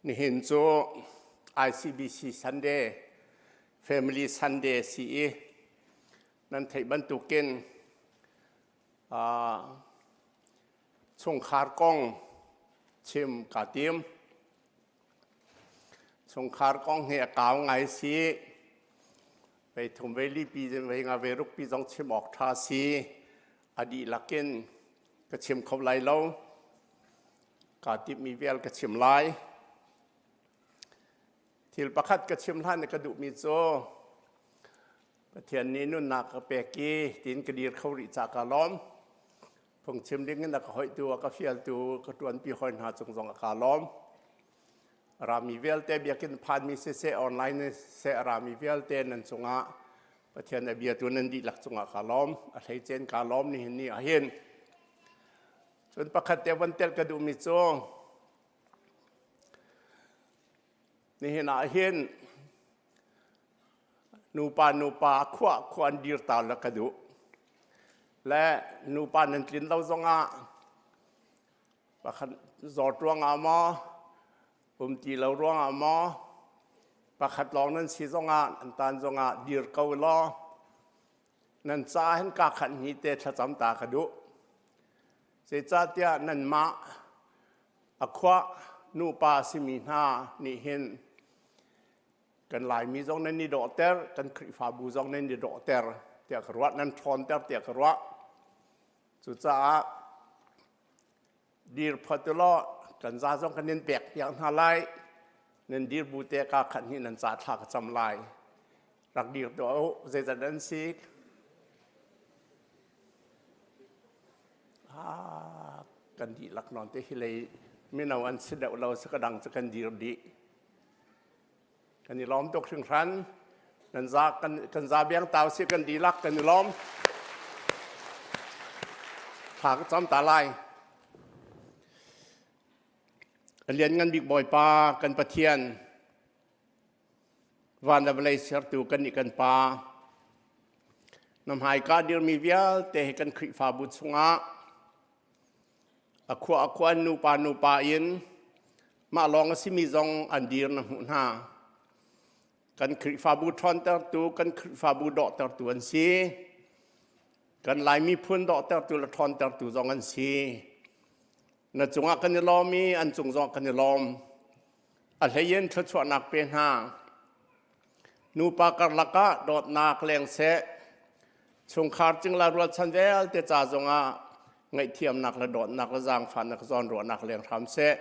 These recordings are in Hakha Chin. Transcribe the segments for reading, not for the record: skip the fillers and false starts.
Nihin cu ICBC Sunday, Family Sunday si i nan theih bantukin chungkhar kong chim kaa tim. Chungkhar kong hi a kau ngai si. Vei thum vei li pi vei nga vei ruk pi zong chim awk ṭha si. A dihlak in ka chim kho lai lo. Kaa timhmi vial ka chim lai. Thil pakhat ka chim hlan i ka duhmi cu Pathian nih nunnak ka pek i tiin ka dir kho rih ca ka lawm. Phungchim ding in a ka hoihtu, a ka fialtu, ka ṭuanpi hawi hna cung zong a ka lawm. Rami vialte biakinn phanmi siseh, online siseh, rami vialte nan cungah Pathian a biatu nan dihlak cungah ka lawm. A hleicen ka lawm nihin ni ah hin. Cun pakhat te von telh ka duhmi cu nihin ah hin nupa nupa khua khua an dir ta la ka duh. Le nupa nan tlin lo zongah pakhat zawt ruangah maw um ti lo ruangah maw pakhat lawng nan si zongah an tan zongah dir ko law Nan ca hin kaa khat hni te thlacam ta ka duh. Zeicahtiah nanmah a khua nupa simi hna nih hin kan Laimi zong nan i dawhter, kan Khrihfabu zong nan i dawhter tiah ka ruah, nan ṭhawnter tiah ka ruah. Cucaah dir phot u law kan za zong kan in pek piak hna lai nan dir bu te ka khat hnih nan ca thla ka cam lai rak dir tuah u zeizat an si ah kan dihlak nawn te hi lei mino an si deuh lo sa ka dang cu kan dir dih Kan i lawm tuk hringhran. Nan za kan kan za biang tau si kan dihlak kan i lawm. Thla ka cam ta lai. A lian ngan bik Bawipa kan Pathian van le vawlei sertu kan nih kan pa na hmaika dirmi vialte hi kan Khrihfabu chungah A khua a khua nupa nupa in mah lawng a simi zong an dir na hmuh hna. Kan Khrihfabu ṭhawntertu, kan Khrihfabu dawhtertu an si. Kan Lai miphun dawhtertu le ṭhawntertu zong an si. Na cungah kan i lawm i an cung zong kan i lawm. A hleiin thluachuahnak pe hna. Nupa karlak ah dawtnak leng seh. Chungkhar cingla rualchan vialte ca zongah ngaihthiamnak le dawtnak le zaangfahnak zawnruahnak leng hram seh.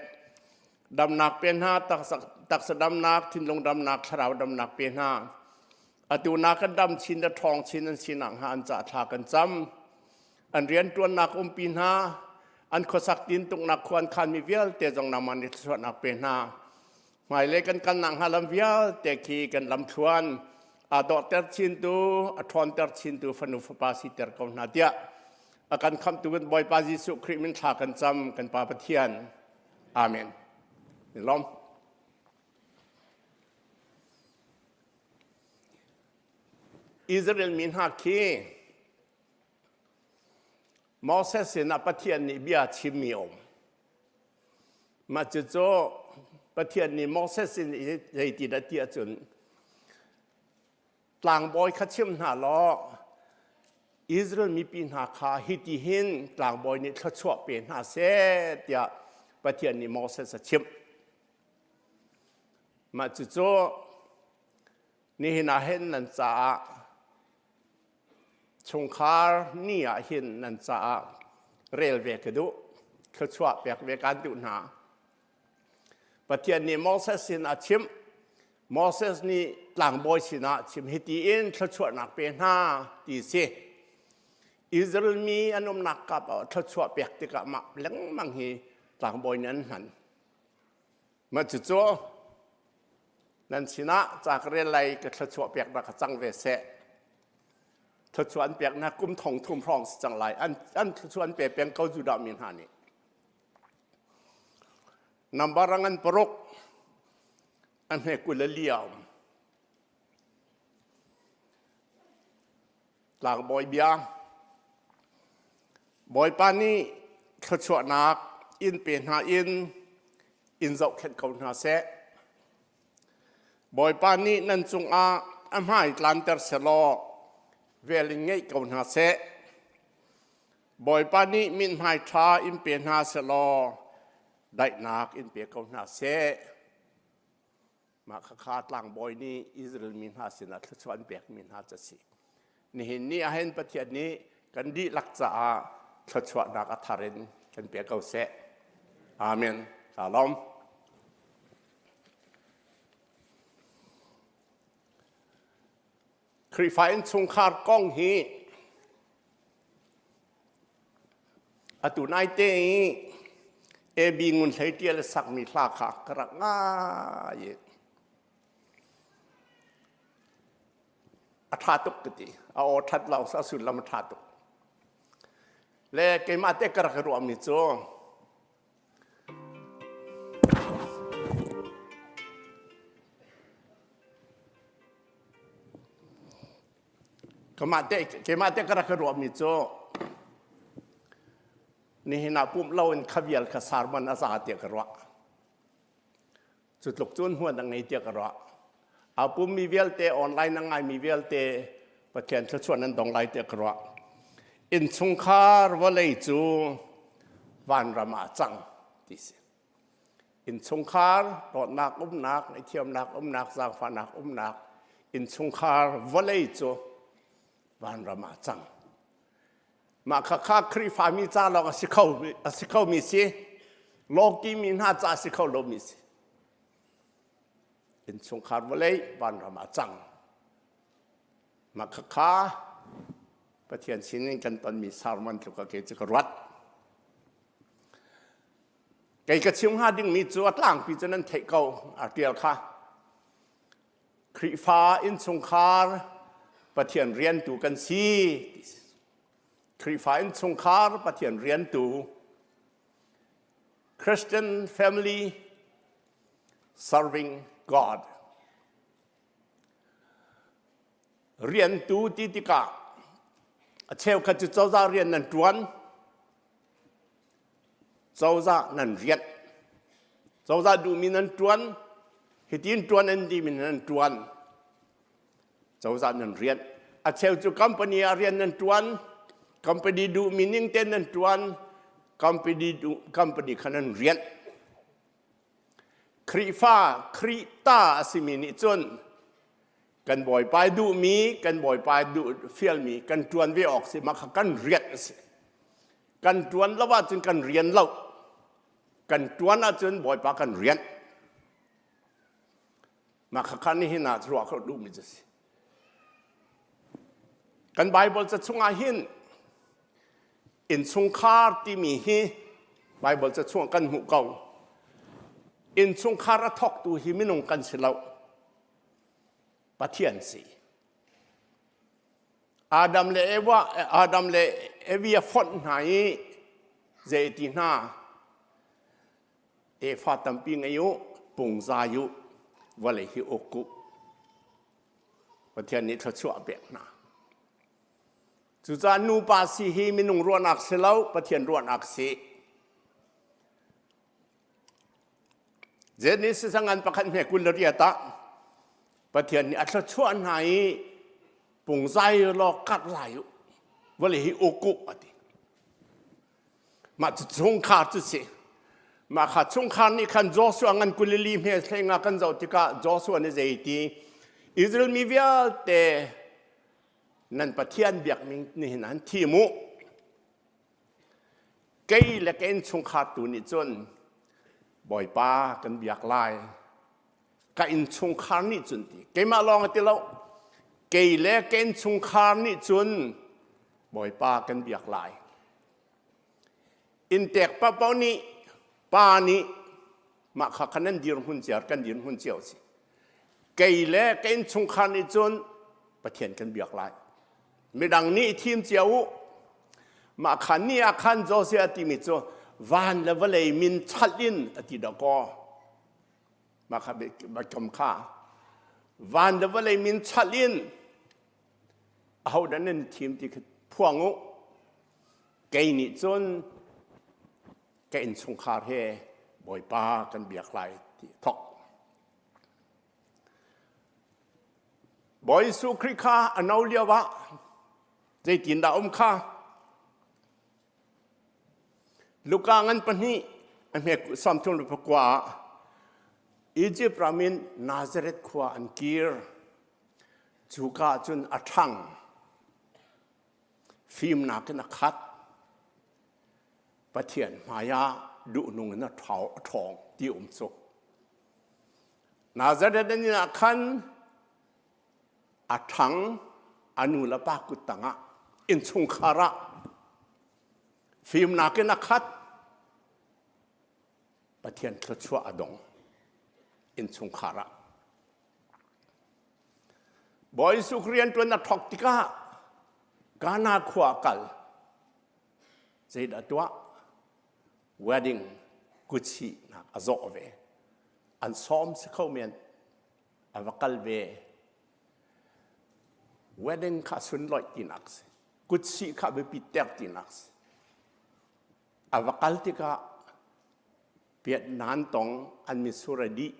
Damnak pe hna, taksa damnak, thinlung damnak, thlarau damnak pe hna. Atu na kan dam chin le ṭhawng chin an sinak hnga an ca thla kan cam. An rianṭuannak umpi hna, an khuasak tintuknak khua an khanmi vialte zong nangmah nih thluachuahnak pe hna. Hmailei kan kalnak hnga lam vialte khi kan lamthluan aa dawhter chintu, a ṭhawnter chintu fanu fapa siter ko hna tiah a kan khamhtu kan Bawipa Jesuh Khrih min thla kan cam kan Pa Pathian. Amen. Lawm. Israel mi hna khi Moses sinah Pathian nih bia chimmi a um. Mah cucu Pathian nih Moses sin i zeitindah ti ahcun tlangbawi kha chim hna law Israel mipi hna kha hiti hin tlangbawi nih thluachuah pe hna seh tiah Pathian nih Moses a chimh. Mah cucu nihin ah hin nan caah Chungkhar ni ah hin nan caah rel ve ka duh. Thluachuah pek ve kaan duh hna. Pathian nih Moses sin a chimh. Moses nih tlangbawi sinah chim hiti in thluachuahnak pe hna ti si. Israel mi an umnak kap ah thluachuah pek tikah mah lengmang hi tlangbawi nih an hman. Mah cucu nan sinah ca ka rel lai ka thluachuah peknak ka cang ve seh. Thluachuah an peknak kum thong thum hrawng si cang lai. An, an thluachuah an pe peng ko Judah mi hna nih. Number ngan paruk a hme 20 le li a um. Tlangbawi bia. Bawipa nih thluachuahnak in pe hna in. In zohkhenh ko hna seh. Bawipa nih nan cungah a hmai tlanter selaw vel in ngeih ko hna seh. Bawipa nih mithmai ṭha in pe hna selaw daihnak in pe ko hna seh. Mah khakha tlangbawi nih Israel mi hna sinah thluachuah an pekmi hna cu a si. Nihin ni ah hin Pathian nih kan dihlak caah thluachuahnak a thar in kan pe ko seh. Amen. Shalom. Khrihfa innchungkhar kong hi atu naite i AB Ngun Hlei Ṭial a sakmi hla kha ka rak ngai i a ṭha tuk ka ti. A aw ṭhat lo a sullam a ṭha tuk. Le keimah te ka rak i ruahmi cu Keimah te keimah te ka rak i ruahmi cu nihin ah pumh loin kha vial kha sermon a za tiah ka ruah. Cu tluk cun hmuan a ngei tiah ka ruah. Aa pummi vialte online a ngaimi vialte Pathian thluachuah nan dong lai tiah ka ruah. Innchungkhar vawlei cu vanram ah cang ti si. Innchungkhar dawtnak umnak, ngaihthiamnak umnak, zaangfahnak umnak innchungkhar vawlei cu vanram ah cang. Mah khakha Khrihfami ca lawng a si kho a si khomi si. Lawki mi hna ca a si kho lomi si. Innchungkhar vawlei vanram ah cang. Mah khakha Pathian sinin kan tonmi sermon tluk a ke cu ka ruat. Kei ka chim hnga dingmi cu a tlangpi cu nan theih ko a ṭial kha. Khrihfa innchungkhar Pathian riantu kan si. Khrihfa innchungkhar Pathian riantu Christian family serving God. Riantu ti tikah a cheukhat cu cozah rian nan ṭuan, cozah nan rianh. Cozah duhmi nan ṭuan, hitin ṭuan an timi nan ṭuan. Cozah nan rianh. A cheu cu company ah rian nan ṭuan, company duhmi ning tein nan ṭuan, company duh, company kha nan rianh. Khrihfa, Khrih ta a simi nih cun kan bawipa duhmi, kan bawipa duh fialmi kan ṭuan ve awk si, mah kha kan rianh a si. Kan ṭuan lo ahcun kan rian lo. Kan ṭuan ahcun bawipa kan rianh. Mah kha kha nihin ah ruah kho duhmi cu si. Kan Bible ca chungah hin innchungkhar timi hi Bible ca chungah kan hmuh ko. Innchungkhar a thawktu hi minung kan si lo. Pathian si. Adam le Eva Adam le Evi a fonh hna i zei ti hna tefa tampi ngei u pungzai u vawlei hi uk u Pathian nih thluachuah a pek hna cucaah nupa si hi minung ruahnak si lo Pathian ruahnak si Genesis a ngan pakhat hme 28 ah Pathian nih a thluachuah hna i pungzai law karh lai u vawlei hi uk u a ti Mah cu chungkhar cu si. Mah kha chungkhar nih khan Joshua ngan kulili hme thlenga kan zoh tikah Joshua nih zei ti Israel mi vialte nan Pathian biakning nihin an thim u. Kei le ka innchungkhar tu nih cun Bawipa kan biak lai. Ka innchungkhar nih cun ti. Keimah lawng a ti lo. Kei le ka innchungkhar nih cun Bawipa kan biak lai. Inntek paohpaoh nih pa nih mah kha khan nan dirhmun cio kan dirhmun cio si. Kei le ka innchungkhar nih cun Pathian kan biak lai. Midang nih thim cio u. Mah khan ni ah khan Josiah timi cu van le vawlei min chalh in a ti dakaw. Mah kha biakam kha van le vawlei min chalh in ahodah nan thim ti kha phuang u kei nih cun ka innchungkhar he Bawipa kan biak lai ti thok. Bawi Jesuh Khrih kha a no lio ah zeitindah um kha? Luka ngan pahnih a hme 33 le pakua ah Egypt ram in Nazareth khua an kir. Cuka ah cun a ṭhang. Fimnak in a khat. Pathian hmai ah duhnung in a ṭhawng ti um cu. Nazareth in ah khan a ṭhang a nu le pa kut tangah innchungkhar ah fimnak in a khat Pathian thluachuah a dong innchungkhar ah Bawi Jesuh rian ṭuan a thawk tikah Kana khua a kal zeidah tuah wedding kutsihnak a zawh ve an sawm si kho men a va kal ve wedding kha sunlawih tinak si kutsih kha biapi ter tinak si a va kal tikah piat nan tong an mitsur a dih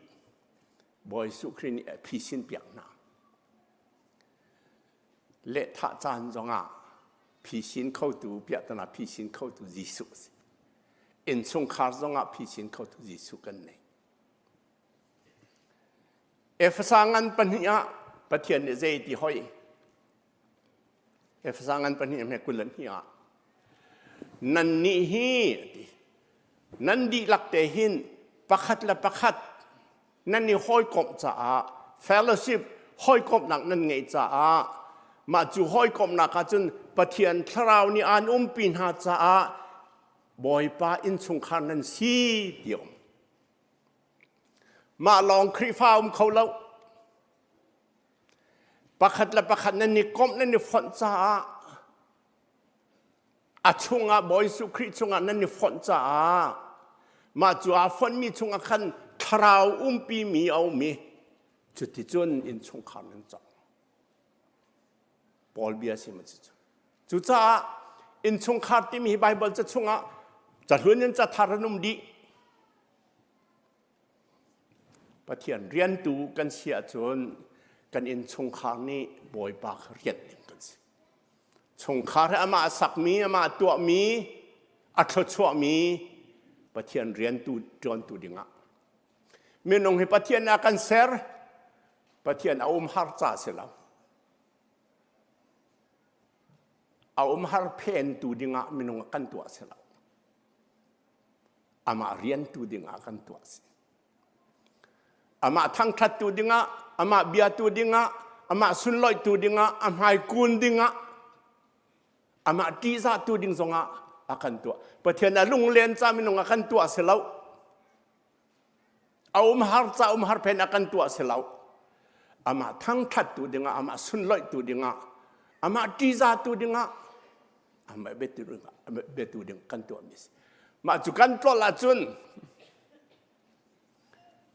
Bawi Jesuh Khrih nih a phisin piak hna lehthah caan zongah phisin khotu piahtana phisin khotu Jesuh a si. Innchungkhar zongah phisin khotu Jesuh kan nei. Efesa ngan pahnih ah Pathian nih zei ti hoi? Efesa ngan pahnih hme 22 ah nan nih hi ti nan dihlak te hin pakhat le pakhat nan i hawikomh caah fellowship hawikomhnak nan ngeih caah mah cu hawikomhnak ah cun Pathian thlarau nih aan umpi hna caah Bawipa innchungkhar nan si ti um mah lawng Khrihfa um kho lo pakhat le pakhat nan i komh nan i fonh caah A chungah Bawi Jesuh Khrih chungah nan i fonh caah mah cu aa fonhmi chungah khan thlarau umpimi a um i cuticun innchungkhar nan cang. Paul bia si ma cu. Cucaah innchungkhar timi hi Baibal ca chungah cahlun in cathar an um dih. Pathian riantu kan si ahcun kan innchungkhar nih Bawipa kha rianh ding kan si. Chungkhar hi amah sakmi, amah tuahmi, a thluachuahmi Pathian riantu ṭuantu dingah. Minung hi Pathian a kan ser, Pathian a umhar ca si lo. A umhar phentu dingah minung a kan tuah si lo. Amah riantu dingah kan tuah si. Amah thangṭhattu dingah, amah biatu dingah, amah sunlawihtu dingah, a hmaikun dingah, amah ṭihzahtu ding zongah a kan tuah. Pathian a lunglen ca minung a kan tuah si lo. A umhar ca umhar phen a kan tuah si lo. Amah thangṭhattu dingah, amah sunlawihtu dingah, amah ṭihzahtu dingah, amah biatu ding kan tuahmi si. Mah cu kan tlolh ahcun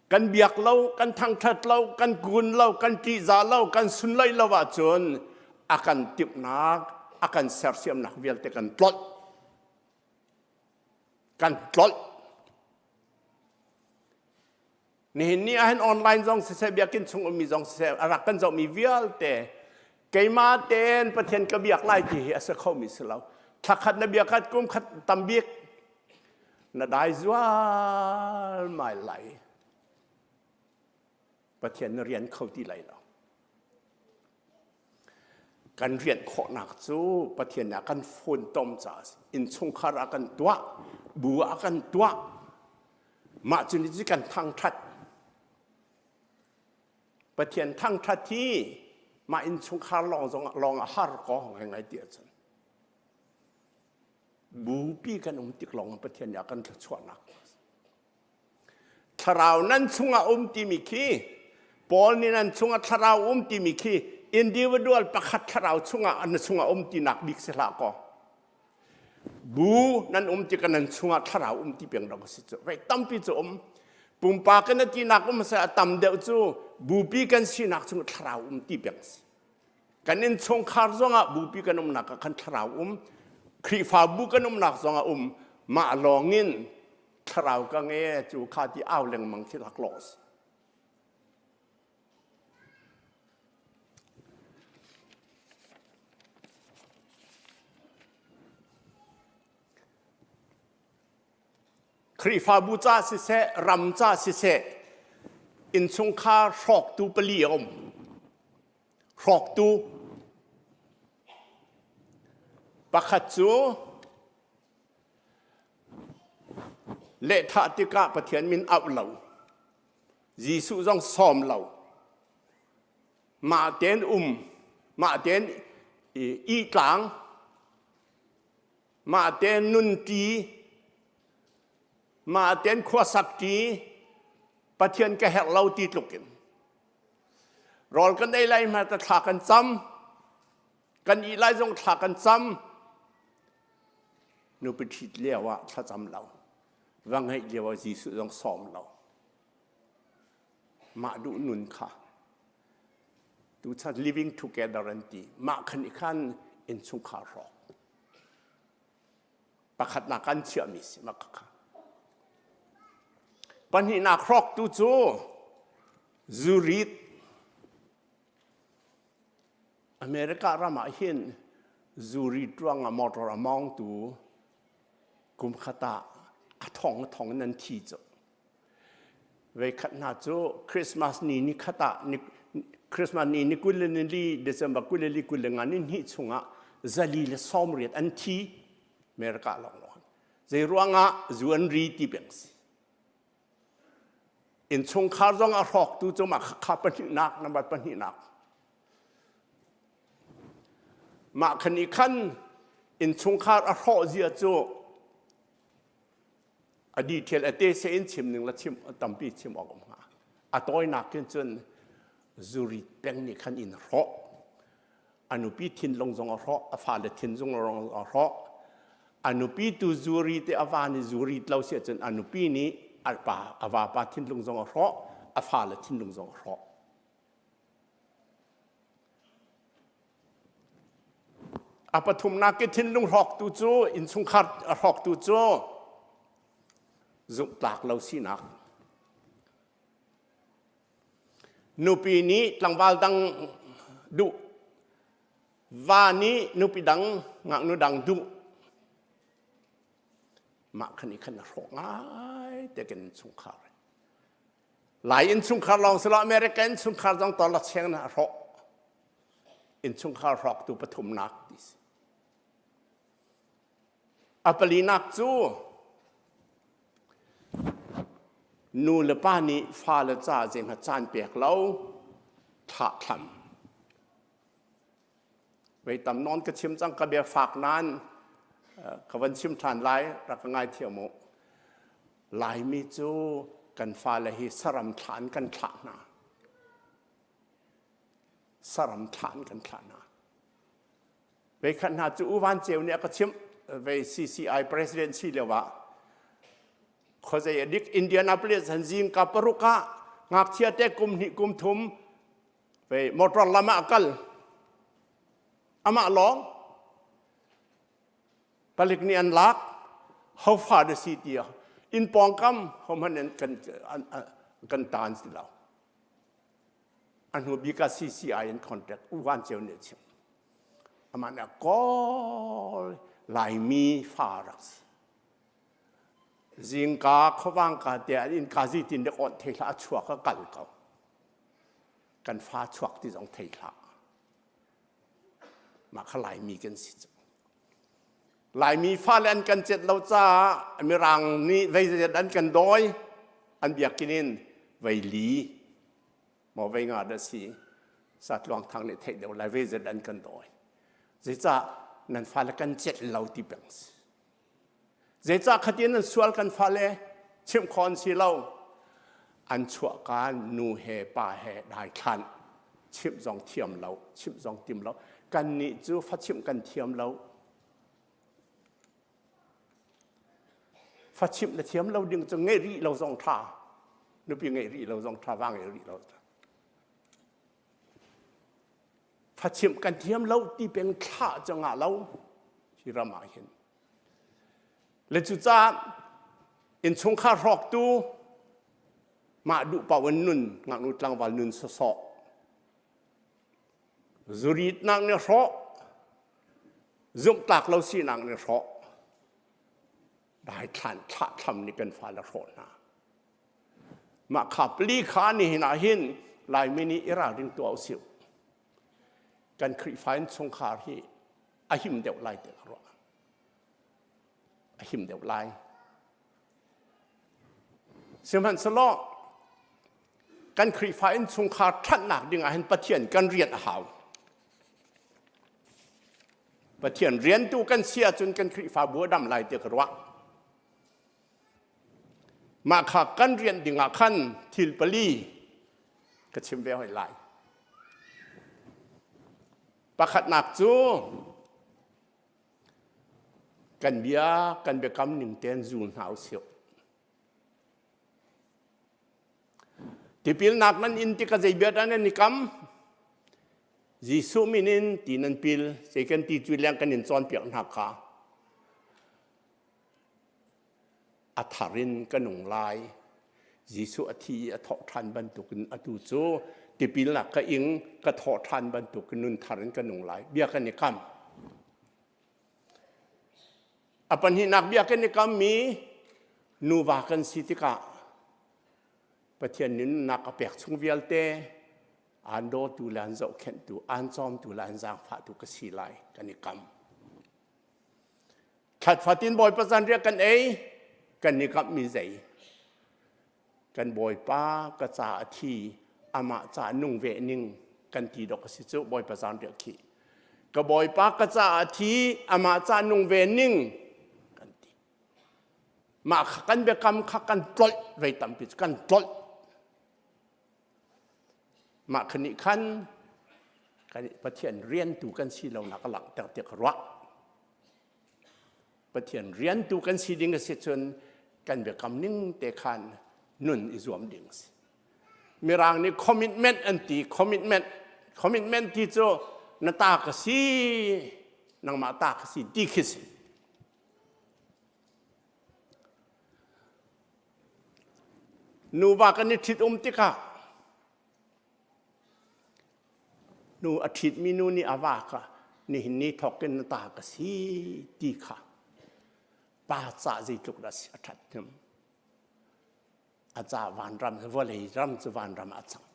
Kan biak lo, kan thangṭhat lo, kan kun lo, kan ṭihzah lo, kan sunlaih lo ahcun a kan timhnak, a kan sersiamnak vialte kan tlolh. Kan tlolh. Nihin ni ahhin online zong siseh, biakinn chung ummi zong siseh, a rak kan zohmi vialte keimah tein Pathian ka biak lai ti hi a si khomi si lo. Thla khat na biak kum khat tam bik na dai zualmai lai Pathian na rian kho ti lai lo kan rian khawhnak cu Pathian nih a kan funtom caah innchungkhar ah kan tuah bu ah kan tuah mah cu ni cu kan thangṭhat Pathian thangṭhat hi mah innchungkhar lawng zong lawng a har ko ngai ngai ti ahcun Bupi kan um tik lawng Pathian nih a kan thluachuahnak. Thlarau nan chungah um timi khi Paul nih nan chungah thlarau um timi khi individual pakhat thlarau chungah an chungah um tinak bik si hlah kaw. Bu nan um tikah nan chungah thlarau um ti peng dong si cu. Vei tampi cu um. Pumpak in a tinak um se a tam deuh cu bupi kan sinak chung thlarau um ti peng si. Kan innchungkhar zongah bupi kan umnak ah khan thlarau um, Khrihfabu kan umnak zongah um, mah lawngin. Thlarau ka nge cu kha ti au lengmang khi laklawh a si. Khrihfabu ca siseh, ram ca siseh, innchungkhar hrawktu pali a um. Hrawktu pakhat cu lehthah tikah Pathian min auh lo, Jesuh zong sawm lo, mah tein um, mah tein i tlang, mah tein nunṭi, mah tein khuasakṭi, Pathian ka herh lo ti tluk in. Rawl kan ei lai hmanh ta thla kan cam. Kan ih lai zong thla kan cam. Nupi ṭhit lio ah thlacam lo. Va ngeih lio ah Jesuh zong sawm lo. Mah duh nun kha tuchan living together an ti. Mah khan i khan innchungkhar hrawk. Pakhatnak kan chiahmi si mah kha. Pahnihnak hrawktu cu zurit America ram ah hin zurit ruangah motor a mawngtu kum khat ah a thong a thong in an thi cu. Veikhat hna cu Christmas ni ni khat ah ni Christmas ni ni 20 le ni December 24 25 ni hnih chungah 180 an thi America lawnglawng. Zei ruangah zu an ri ti peng si. Innchungkhar zong a hrawktu cu mah kha pahnihnak number pahnihnak. Mah khan i khan innchungkhar a hrawh zia cu a detail a te se in chim ning la chim tampi chim awk um hnga. A tawinak kin cun zuri peng nih khan in hrawh. A nupi thinlung zong a hrawh, a fale thinlung zong a hrawh. A nupi tu zuri te a va nih zuri lo si ahcun a nupi nih a pa a vapa thinlung zong a hrawh, a fale thinlung zong a hrawh. A pathumnak i thinlung hrawktu cu innchungkhar a hrawktu cu zumhtlak lo sinak. Nupi nih tlangval dang duh, va nih nupi dang, ngaknu dang duh. Mah khan i khan a hrawk ngai te kan innchungkhar. Lai innchungkhar lawng si lo America innchungkhar zong torlak cheng na a hrawk. Innchungkhar hrawktu pathumnak ti si. A palinak cu nu le pa nih fale ca zeihmanh caan pek lo thlahthlam. Vei tam nawn ka chim cang ka bia fak nain ka van chim ṭhan lai rak ka ngaithiam u. Laimi cu kan fale hi saram thlah in kan thlah hna. Saram thlah in kan thlah hna. Veikhat hna cu U Van Ceu nih a ka chimh vei CCI president si lio ah khuazei a dik Indianapolis han zingka paruk ah ngakchia te kum hnih kum thum vei motor lam ah a kal amah lawng palik nih an lak hofa da si ti in pawngkam hohmanh an kan kan tan si lo A hnu bik ah CCI in contact U Van Ceu nih a chimh. Amah nih a kawl Laimi fa rak si. Zingka khuavangka te an innka zitin dek awnh thei hlah a chuak a kal ko. Kan fa chuak ti zong thei hlah. Mah kha Laimi kan si cu. Laimi fale an kan cet lo caah Mirang nih veizet an kan dawi an biakinn in vei li maw vei nga dah si satluang thang nih theih deuh lai veizet an kan dawi zeicah nan fale kan cet lo ti peng si zeicah khatin an sual kan fale chimh khawh an si lo an chuahka nu he pa he daithlan chimh zong thiam lo chimh zong tim lo kannih cu fa chimh kan thiam lo fa chimh na thiam lo ding cu ngeih rih lo zong ṭha nupi ngeih rih lo zong ṭha va ngeih rih lo fa chimh kan thiam lo ti peng thlah cu ngah lo hi ram ah hin le cucaah. Innchungkhar hrawktu mah duh paoh in nun ngaknu tlangval nun sawsawh. Zuritnak nih hrawh, zumhtlak lo sinak nih hrawh, daithlan thlahthlam nih kan fale hrawh hna. Mah kha pali kha nihin ah hin Laimi nih i ralring tuah usih. Kan Khrihfa innchungkhar hi a him deuh lai ti ka ruah. A him deuh lai. Sihmanhsehlaw kan Khrihfa innchungkhar ṭhatnak ding ah hin Pathian kan rian a hau. Pathian riantu kan si ahcun kan Khrihfabu a dam lai ti ka ruah. Mah kha kan rian ding ah khan thil pali ka chim ve hoi lai. Pakhatnak cu kan bia kan biakam ning tein zul hna usih. Tipilnak nan in tikah zei bia dah nan i kam? Jesuh min in ti nan pil, zei kan ti cu leng kan in cawnpiak hna kha. A thar in ka nung lai. Jesuh a thi i a thawh ṭhan bantukin atu cu tipilnak ka ing, ka thawh ṭhan bantukin nun thar in ka nung lai. Bia kan i kam. A pahnihnak bia kan i kammi nuva kan si tikah Pathian nih nunnak a pek chung vialte aan dawtu le aan zohkhenhtu, aan cawmtu le aan zaangfahtu ka si lai kan i kam. Thlat fatin Bawipa zanriah kan ei, kan i kamhmi zei? Kan Bawipa ka ca a thi, amah ca nung ve ning kan ti dok a si cu Bawipa zanriah khi. Ka Bawipa ka ca a thi, amah ca nung ve ning kan ti. Mah kha kan biakam kha kan tlolh vei tampi cu kan tlolh. Mah kha nih khan kan Pathian riantu kan si lonak a langhter tiah ka ruah. Pathian riantu kan si ding a si cun kan biakam ning te khan nun i zuam ding a si. Mirang nih commitment an ti commitment commitment ti cu na ta ka si nangmah ta ka si ti khi si. Nuva kan i ṭhit um tikah nu a ṭhitmi nu nih a va kha nihin ni thawk in na ta ka si ti kha pa ca zeitluk dah a ṭhat hnem. A ca vanram vawlei ram cu vanram ah a cang.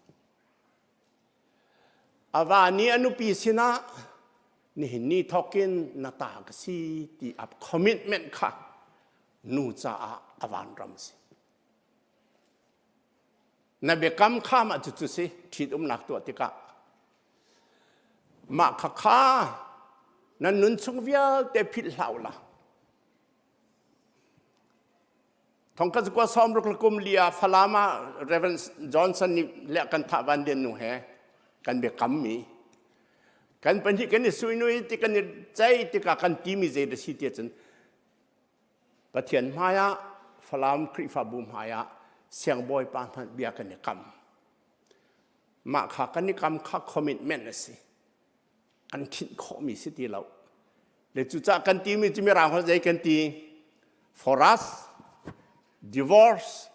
A va nih a nupi sinah nihin ni thawkin na ta ka si ti a commitment kha nu caah a vanram si. Na biakam kha mah cucu si ṭhitumnak tuah tikah mah kha kha nan nun chung vialte philh hlah u la. Thongkhat zakua sawmruk le kum li ah Falam ah Reverend Johnson nih le kan thah van lian nu he kan biakam mi kan pahnih kan i suinui ti kan i cei tikah kan timi zei da si ti cun Pathian hmai ah Falam Khrihfabu hmai ah siangbawi pa hmanh bia kan i kam mah kha kan i kam kha commitment a si kan khinh khawhmi si ti lo le cucaah kan timi cu mirang holh zei kan ti for us divorce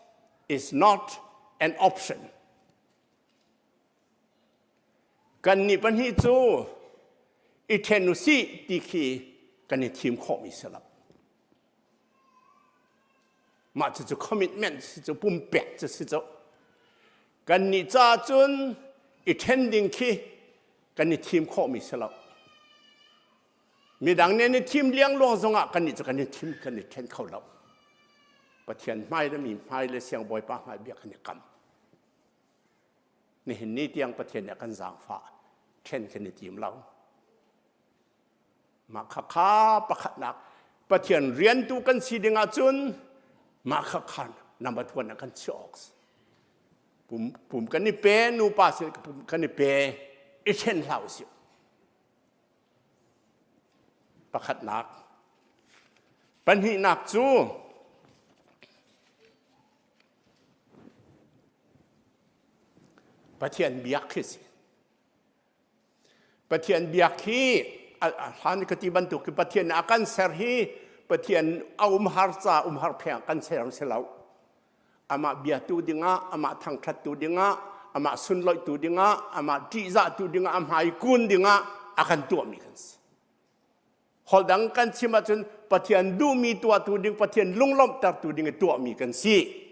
is not an option kan nih pahnih cu i ṭhen usih ti khi kan i thim khawhmi si lo Mah cucu commitment si cu pumpek cu si cu. Kannih ca cun i ṭhen ding khi kan i thim khawhmi si lo. Midang nih an i thim liangluang zongah kannih cu kan i thim kan i ṭhen kho lo. Pathian hmai le mi hmai le siangbawipa hmai bia kan i kam. Nihin ni tiang Pathian nih a kan zaangfah ṭhen kan i tim lo. Mah khakha pakhatnak Pathian riantu kan si ding ahcun mah khakha number one ah kan chiah awk si. Pum, pum kan i pe, nupa sin pum kan i pe, i ṭhen hlah usih. Pakhatnak. Pahnihnak cu Pathian biak khi si. Pathian biak hi hlan ka ti bantuk Pathian a kan ser hi Pathian a umhar ca umhar pheng kan ser si lo. Amah biatu dingah, amah thangṭhattu dingah, amah sunloihtu dingah, amah ṭihzahtu dingah, a hmai kun dingah a kan tuahmi kan si. Holh dang kan chim ahcun Pathian duhmi tuahtu ding, Pathian lunglawmhtertu ding i tuahmi kan si.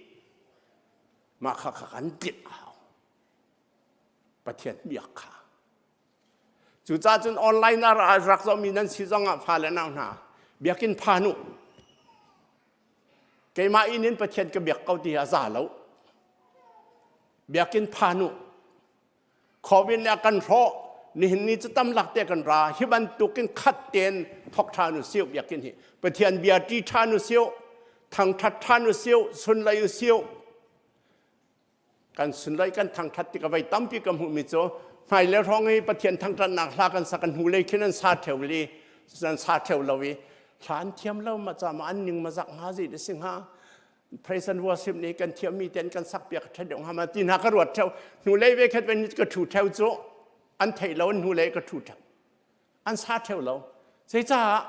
Mah kha kha kan tlinh a hau. Pathian biak kha. Cucaah cun online ah rak zohmi nan si zongah fale nau hna biakinn phan u. Keimah inn in Pathian ka biak ko ti hi a za lo. Biakinn phan u. Covid nih a kan hrawh. Nihin ni cu tam lak te kan ra. Hi bantukin khat tein thok ṭhan u siu biakinn hi. Pathian bia ṭi ṭhan u siu. Thangṭhat ṭhan u siu. Sunlei u siu. Kan sunlei kan thangṭhat tik a voi tampi ka hmuhmi cu hmailei hrawng i Pathian thangṭhatnak hla kan sak kan hnulei khin an sa ṭheo li an sa ṭheo lo i hla an thiam lo ma ca ma an ning ma zak hnga zei da si hnga praise and worship nih kan thiammi ten kan sak piak ṭha deuh hnga ma ti hna ka ruat ṭheo hnulei ve khat ve ka ṭhu ṭheo cu an theih lo an hnulei ka ṭhu ṭheo an sa ṭheo lo zeicah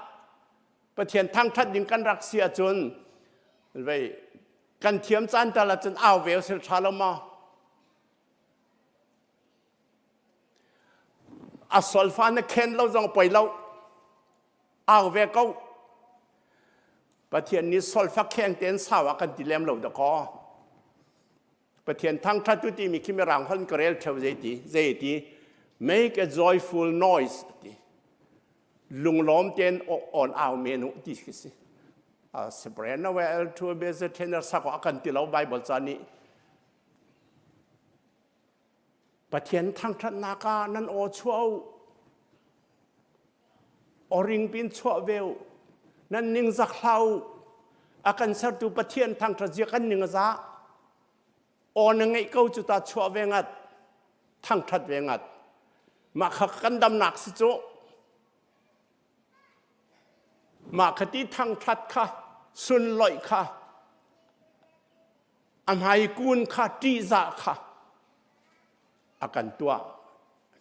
Pathian thangṭhat ding kan rak si ahcun vei kan thiam caan tal ahcun au ve sil ṭha lo maw a solfa na khen lo zong poi lo au ve ko Pathian nih solfa kheng tein sau ah kan ti lem lo dakaw Pathian thangṭhat tu timi khi mirang hon ka rel ṭheo zei ti zei ti make a joyful noise ti lunglawm tein on au men u ti khi si Sebrena we el tu be ze thener sak a kan ti lo Bible ca nih Pathian thangṭhatnak ah nan aw chuah u Oring pin chuah ve u nan ning zak hlah u a kan sertu Pathian thangṭhat zia kan ning a za aw na ngeih ko cu ta chuah ve ngat thangṭhat ve ngat mah kha kan damnak si cu mah kha ti thangṭhat kha sunloih kha a hmai kun kha ṭihzah kha a kan tuah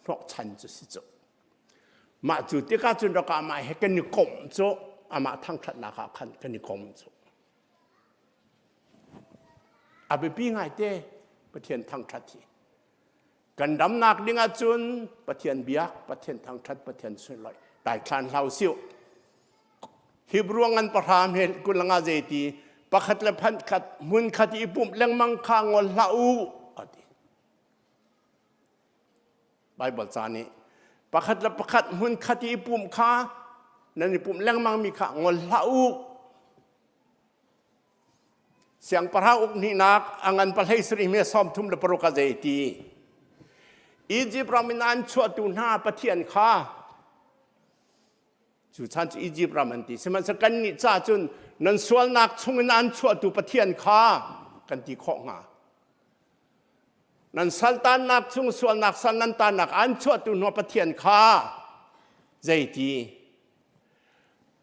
hnawhchan cu si cu mah cu tikah cun rak amah he kan i komh cu amah thangṭhatnak ah khan kan i kom cu A biapi ngaite Pathian thangṭhat hi. Kan damnak ding ahcun Pathian biak, Pathian thangṭhat, Pathian sunlawih. Daithlan hlau siu. Hebrew ngan pahra he kulanga zeiti pakhat le phan khat hmun khat i pumh lengmang kha ngol hlah u ati. Bible ca nih pakhat le pakhat hmun khat i pumh kha nan i pumh lengmang mi kha ngol hlah u Siangpahrang uk hnihnak a ngan pahlei sarih me 36 a zei ti. Egypt ram in an chuahtu hna Pathian kha cu chan cu Egypt ram an ti. Sihmanhsehlaw kannih ca cun nan sualnak chungin an chuahtu Pathian kha kan ti khawh hnga. Nan saltannak chung sualnak sal nan tannak an chuahtu hna Pathian kha zeiti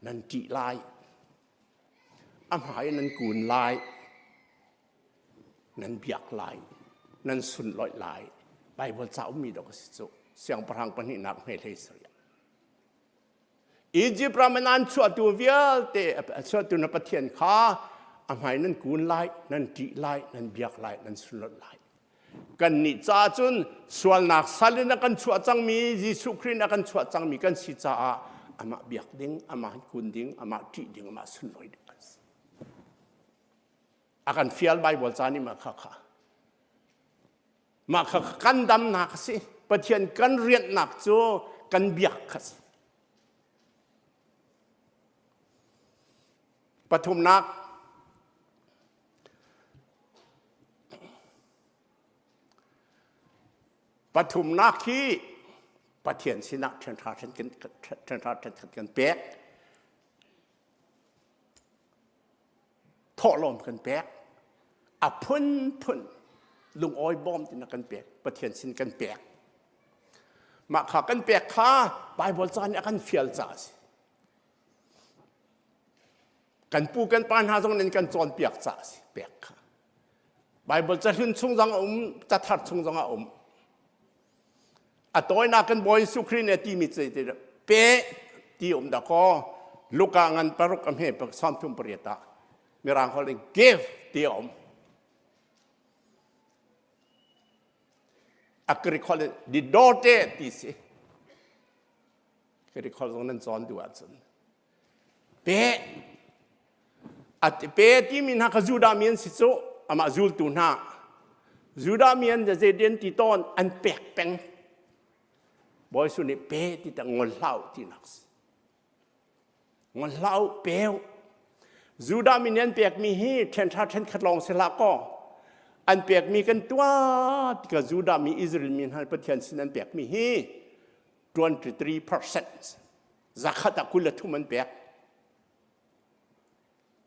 nan ṭih lai. A hmai nan kun lai, nan biak lai, nan sunlawih lai. Baibal ca ummi dawh a si cu. Siangpahrang pahnihnak hme hlei sarih. Egypt ram in an chuahtu vialte chuahtu na Pathian kha a hmai nan kun lai, nan ṭih lai, nan biak lai, nan sunlawih lai. Kannih caah cun sualnak sal in a kan chuah cangmi Jesuh Khrih in a kan chuah cangmi kan si caah amah biak ding, amah kun ding, amah ṭih ding, amah sunlawi ding kan si. A kan fial Bible ca nih mah kha kha. Mah kha kan damnak a si. Pathian kan rianhnak cu kan biak kha si. Pathumnak Pathumnak hi Pathian sinah ṭhenhra ṭhenkhat kan pek. Thawhlawm kan pek. A phunphun lungawi bawm tina kan pek. Pathian sin kan pek. Mah kha kan pek kha Bible ca nih a kan fial caah a si. Kan pu kan pa hna zong nih kan cawnpiak caah a si pek kha. Bible cahlun chung zong a um, cathar chung zong a um. A tawinak kan Bawi Jesuh Khrih nih a timi cu pe ti um dah kaw. Luka ngan paruk a hme 38 ah Mirang holh in give ti a um. A Greek holh in didote ti si. Greek holh zong nan cawn duh ahcun. Pe a pe timi hna kha Judah mi an si cu amah zultu hna. Judah mi an zeidin ti tawn an pek peng. Bawi Jesuh nih pe ti ta ngol hlah u tinak si. Ngol hlah u pe u. Judah mi nih an pekmi hi ṭhenṭha ṭhenkhat lawng si hlah kaw an pekmi kan tuah tikah Judah mi Israel mi hna Pathian sin an pekmi hi 23% zakhat ah 23 an pek.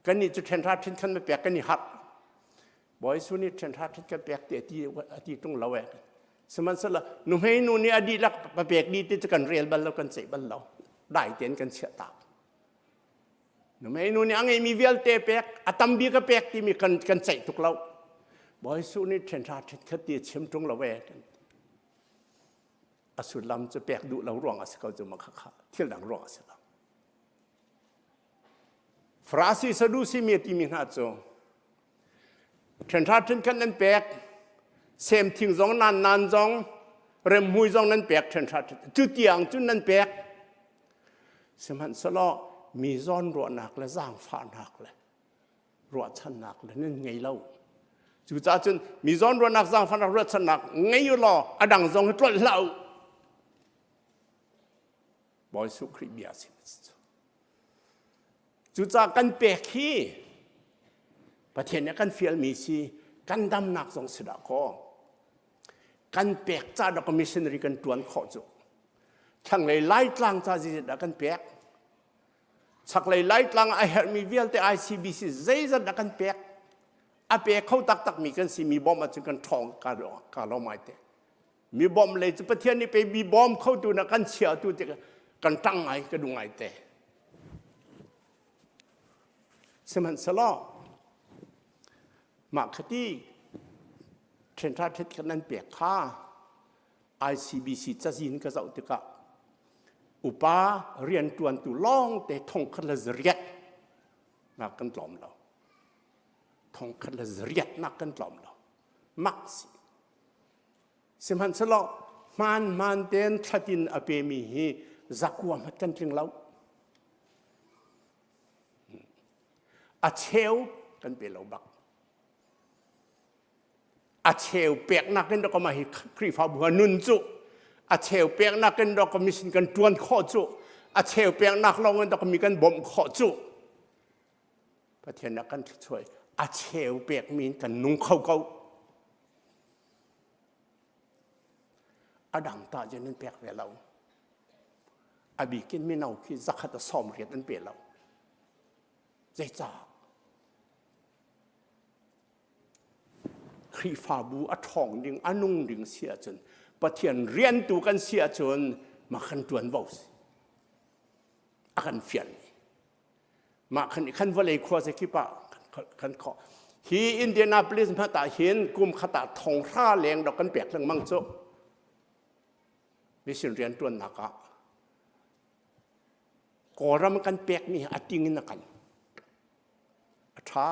Kannih cu ṭhenhra ṭhenkhat na pek kan i harh. Bawi Jesuh nih ṭhenhra ṭhenkhat pek ti a ti a ti ṭung lo eh. Sihmanhsehlaw nuhmei nu nih a dihlak pa pek dih ti cu kan rel bal lo kan ceih bal lo. Dai tein kan chiah tak. Nuhmei nu nih a ngeihmi vialte pek, a tam bik a pek timi kan kan ceih tuk lo. Bawi Jesuh nih ṭhenhra ṭhenkhat ti a chim ṭung lo eh. A sullam cu pek duh lo ruang a si ko cu ma kha thil dang ruang a si lo. Farasi Sadusi mi a timi hna cu ṭhenhra ṭhenkhat nan pek, semthing zong nan nan zong remhmui zong nan pek ṭhenhra cu tiang cun nan pek. Sihmanhsehlaw mi zawn ruahnak le zaangfahnak le ruahchannak le nan ngei lo. Cucaah cun mi zawn ruahnak zaangfahnak ruahchannak ngei u law a dang zong hi tlolh hlah u. Bawi Jesuh Khrih bia a si. Cucaah kan pek hi Pathian nih kan fialmi si kan damnak zong si dah kaw kan pek ca dah missionary kan tuan khawh cu thlanglei Laitlang ca zeizat dah kan pek chaklei Laitlang a herhmi vialte ICBC zeizat dah kan pek a pe kho taktakmi kan si mi bawmh ahcun kan ṭhawng ka lo mai te Mi bawmh lei cu Pathian nih pei mi bawm khotu na kan chiatu ti kan ṭang ngai ka duh ngai te. Sihmanhsehlaw mah khati ṭhenṭha ṭhet khat nan pek kha ICBC cazin ka zoh tikah upa rianṭuantu lawngte thongkhat le zariat nak kan tlawm lo. Thongkhat le zariat nak kan tlawm lo. Mak si. Sihmanhsehlaw hmaanhmaan tein thlatin a pemi hi zakua hmat kan tling lo. A cheu kan pe lo bak. A cheu peknak in dawk hi Khrihfabu ha nun cu a cheu peknak in dawk mission kan tuan khawh cu a cheu peknak lawng in dawk mi kan bawmh khawh cu Pathian nih kan thluachuah a cheu pekmi in kan nung kho ko. A dang ta je nan pek ve lo. A bikin mino khi zakhat a sawm riat an pe lo. Zeicah? Khrihfabu a ṭhawng ding, a nung ding si ahcun Pathian riantu kan si ahcun mah kan ṭuanvo si. A kan fial. Mah khan khan vawlei khua zakip ah kan khawh. Hi Indianapolis hmat ah hin kum khat ah thong hra leng dok kan pek lengmang cu. Mission rian tuannak ah Kawlram kan pekmi a ting in a kan. A tha.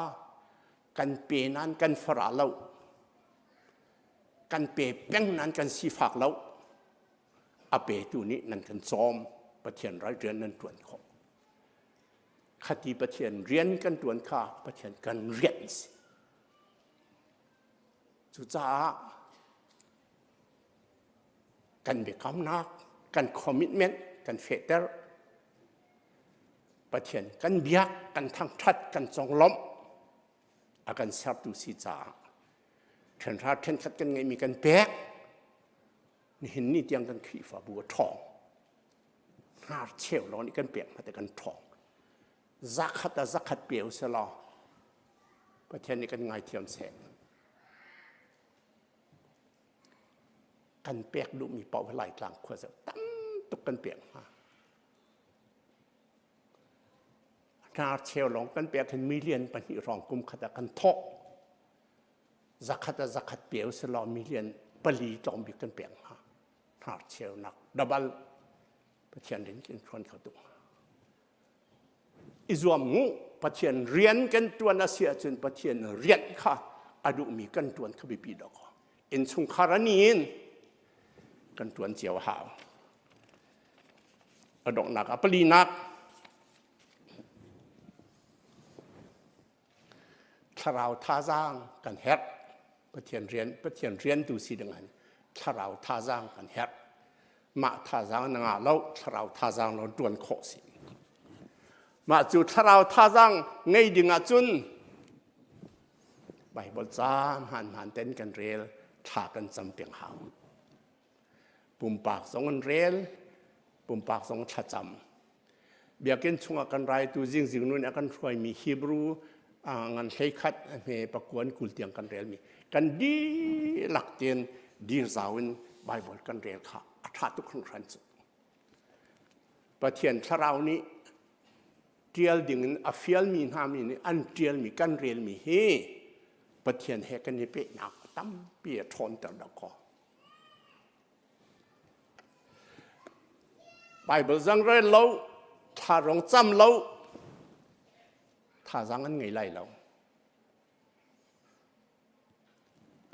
Kan pe nan kan fara lo. Kan pe peng nan kan sifak lo. A petu nih nan kan cawm. Pathian ral rian nan tuan khawh. Khati Pathian rian kan ṭuan kha Pathian kan rian si. Cucaah kan biakamnak, kan commitment kan fehter. Pathian kan biak, kan thangṭhat, kan conglawmh a kan sertu si caah ṭhenhra ṭhenkhat kan ngeihmi kan pek. Nihin ni tiang kan Khrihfabu a ṭhawng. Hnarcheu lawng nih kan pek hmate kan ṭhawng. Zakhat ah zakhat pe u selaw Pathian nih kan ngaithiam seh. Kan pek duhmi paoh hi Laitlang khua zoh tam tuk kan pek hna. Hnarcheu lawng kan pek hin million pahnih hrawng kum khat ah kan thawh. Zakhat ah zakhat pe u selaw million pali tlawm bik kan pek hna. Hnarcheunak dabal Pathian rin kan ṭhuan kho tuk. I zuam ngu Pathian rian kan tuan a si ahcun Pathian rian kha a duhmi kan tuan kha biapi dawk. Innchungkhar ani in kan tuan cio a hau. A donghnak a palinak thlarau thazaang kan herh. Pathian rian Pathian riantu si ding an thlarau thazaang kan herh. Mah thazaang na ngah lo thlarau thazaang lo tuan khawh si. Mah cu thlarau thazaang ngei ding ahcun Bible ca hmaan hmaan ten kan rel thla kan cam peng hau. Pumpak zong an rel, pumpak zong thlacam. Biakinn chungah kan raitu zingzing nun a kan hruaimi Hebrew ngan hleikhat hme pakuan kul tiang kan relmi kan dihlak tein dir zau in Bible kan rel kha a ṭha tuk hringhran cu. Pathian thlarau nih ṭial dingin a fialmi hna mi nih an ṭialmi kan relmi hi Pathian he kan i pehnak tampi a ṭhawnter deuh ko. Bible zang rel lo, thla rong cam lo, thazaang an ngei lai lo.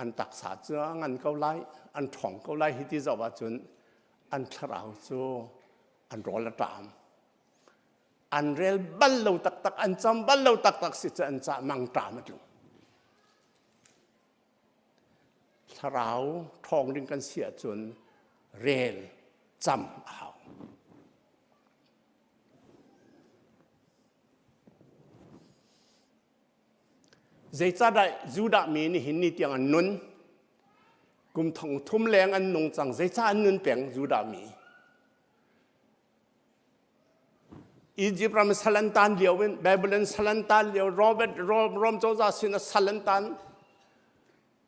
An taksa cu a ngan ko lai, an ṭhawng ko lai hi ti zoh ahcun an thlarau cu an rawl a ṭam. An rel bal lo taktak, an cam bal lo taktak si cu an cah mangṭam a tlung. Thlarau ṭhawng ding kan si ahcun rel cam a hau. Zeicahdah Judah mi nih hin ni tiang an nun? Kum thong thum leng an nung cang. Zeicah an nun peng Judah mi? Egypt ram sal an tan lio in Babylon sal an tan lio Robert Rom, Rom cozah sin a sal an tan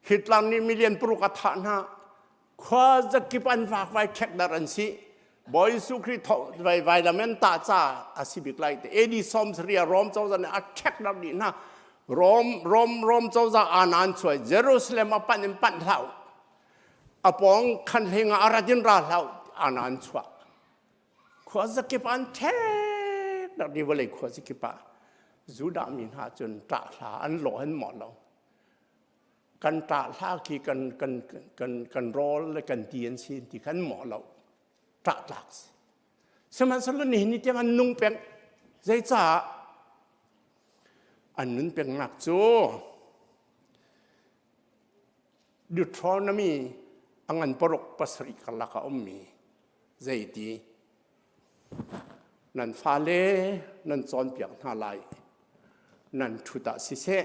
Hitler nih million paruk a thah hna khua zakip an vakvai ṭhekdar an si Bawi Jesuh Khrih vai vailam an tah ca a si bik lai te AD som saria Rom cozah nih a ṭhekdar dih hna Rom Rom Rom cozah anan chuai Jerusalem a panh in panh hlah a pawng khan hleng ah a rat in ra hlah anan chuah khua zakip an ṭhek dak di vawlei khua zakip ah Judah mi hna cun ṭah hla an lawh an mawh lo kan ṭah hla khi kan kan kan kan rawl le kan ti an si ti khan mawh lo ṭah tlak si sihmanhsehlaw nihin ni tiang an nung peng zeicah an nun pengnak cu Deuteronomy a ngan paruk pasarih karlak a ummi zeiti nan fale nan cawnpiak hna lai nan ṭhut ah siseh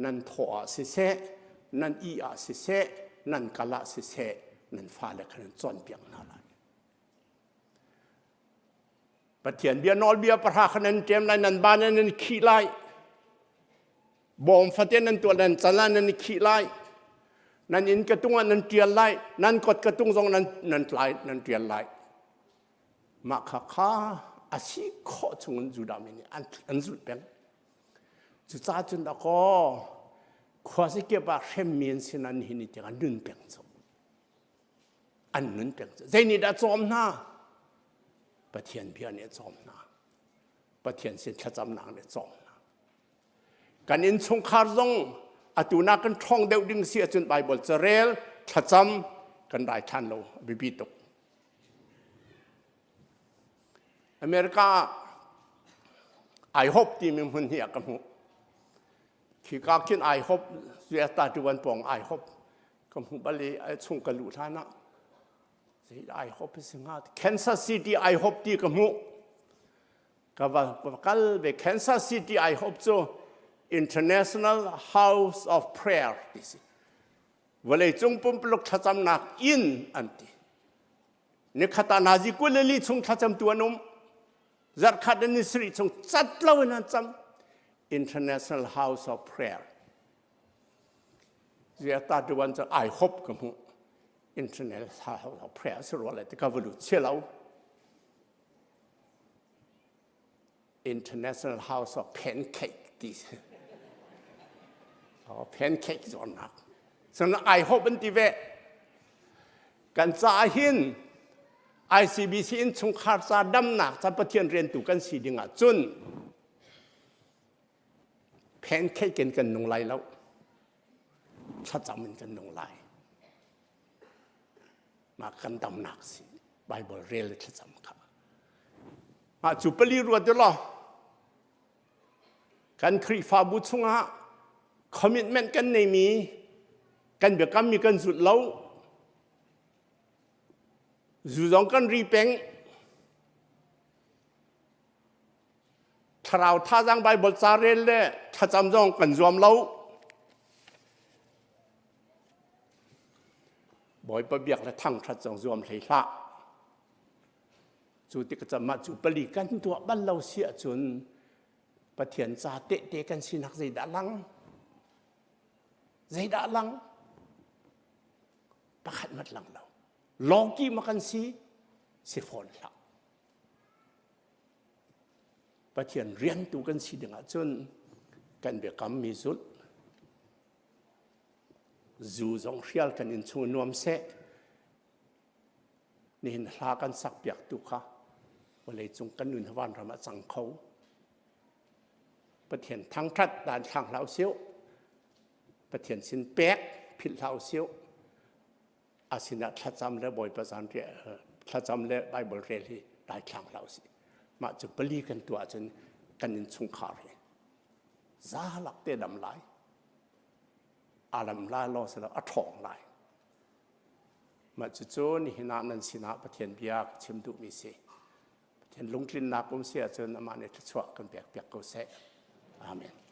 nan thawh ah siseh nan ih ah siseh nan kal ah siseh nan fale kha nan cawnpiak hna lai Pathian bia nawlbia pahra kha nan ṭem lai nan ban nan khih lai Bawm fate nan tuah nan can ah nan i khih lai. Nan inn ka tung ah nan ṭial lai. Nan kot ka tung zong nan nan tlai nan ṭial lai. Mah kha kha a si khawh chungin Judah mi nih an, an zulh peng. Cucaah cun dakaw khuazakip ah hremmi an si nan hin i tiang an nun peng cu. An nun peng cu. Zei nih dah cawm hna? Pathian bia nih a cawm hna. Pathian sin thlacamnak nih a cawm hna. Kan innchungkhar zong atu nak kan ṭhawng deuh ding si ahcun Baibal carel, thlacam kan daithlan lo a biapi tuk. America ah IHOP timi hmun hi a ka hmuh. Khika khin IHOP US 31 pawng IHOP ka hmuh bal i chung ka luh hlan ah IHOP si hnga Kansas City IHOP ti ka hmuh. Ka va kal ve Kansas City IHOP cu International House of Prayer ti si. Vawleicung pumpuluk thlacamnak inn an ti. Nikhat ah nazi kulili chung thlacamtu an um. Zarhkhat in ni sarih chung cat lo in an cam. International House of Prayer. Ziata tuan cu IHOP ka hmuh. International House of Prayer si rua le ti ka va lut si lo. International House of Pancake ti si. Oh, pancake zuarnak. Cun I hope an ti ve. Kan caah hin ICBC in chungkhar ca damnak ca Pathian riantu kan si ding ah cun. Pancake in kan nung lai lo. Thlacam in kan nung lai. Mah kan damnak si. Bible rel le thlacam kha. Mah cu pali ruat law kan Khrihfabu chungah commitment kan neimi kan biakammi kan zulh lo zu zong kan ri peng Thlarau thazaang Baibal ca rel le thlacam zong kan zuam lo. Bawipa biak le thangṭhat zong zuam hlei hlah. Cu tik cam ah cu pali kan tuah bal lo si ahcun Pathian ca tehte kan sinak zeidah lang? Zeidah lang? Pakhat mat lang lo. Lawki ma kan si? Si fawn hlah. Pathian riantu kan si ding ahcun kan biakammi zulh zu zong hrial kan inn chung nuam seh nihin hla kan sak piak tu kha vawlei cung kan nun van ram ah cang kho Pathian thangthat dan thlang hlah usih Pathian sin pek philh hlah usih a sinah thlacam le Bawipa zan thlacam le Bible rel hi daithlang hlah usih. Mah cu pali kan tuah ahcun kan innchungkhar hi za lak te dam lai. A lam lai law si lo a ṭhawng lai. Mah cucu nihin ah nan sinah Pathian bia ka chim duhmi si. Pathian lungtlinnak um si ahcun amah nih thluachuah kan pek piak ko seh. Amen.